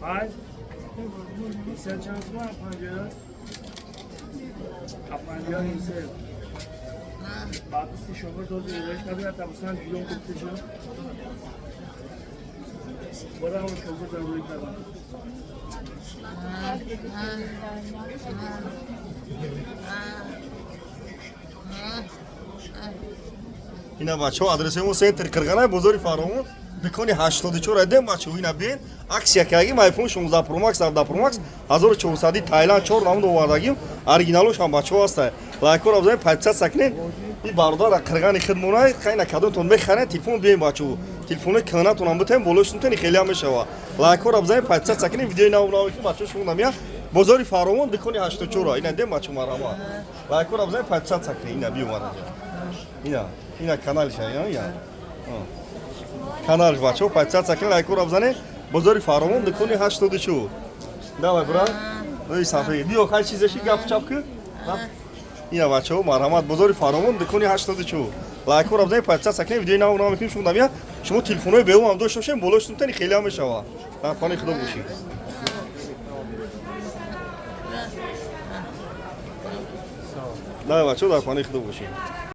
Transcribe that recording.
5 50 чанд суман? 50, 53. Баъдисти шогирд дози ироиш кардем, табустан ҷилон гуфта шуд. Бора шогирд рӯй кардам. Ина бачаҳо, адресаи мо центр Қирғанай, бозори Фаровон, дукони 84 айдем. Бачаҳо, ина бин, аксия кардагим: iPhone 16 Pro Max, 17 Pro Max, 1400 Тайланд, 4 намуд овардагим, оригиналошам, бачаҳо, ҳаста. Лайкҳоро бизанед, подписаться кунед. И бародар қирғани хидмонай хайна, кадомтон мехаред телефон, биёем, бачаҳо, телефонои кӯҳнатонам битаем, болои тани хеле ҳам мешава. Лайкҳоро бизанед, подписаться кунед, видеои нав нав ки, бачаҳо, шумо намия бозори Фаровон, дукони 84. Ина дем, бачаҳо, марҳамат, лайкҳоро бизанед, подписаться кунед. Ина биёмад, ина каналша, ина каналш, бачаҳо, подписаться кунед, лайкҳоро бизанед. Бозори Фаровон, дукони 84. Давай, брат, ой, сафе биё, хай, чизеши гап чап ку. Ина, бачаҳо, марҳамат, бозори Фаровон, дукони 84. Лайкҳоро бизанед, подписаться кунед, видеои нав нав мекунем. Шумо намия, шумо телефонҳои беум ҳам дошта бошем, болои тани хеле ҳам мешава. Дар хонаи худо бошед. Давай, бачаҳо, дар хонаи худо бошед.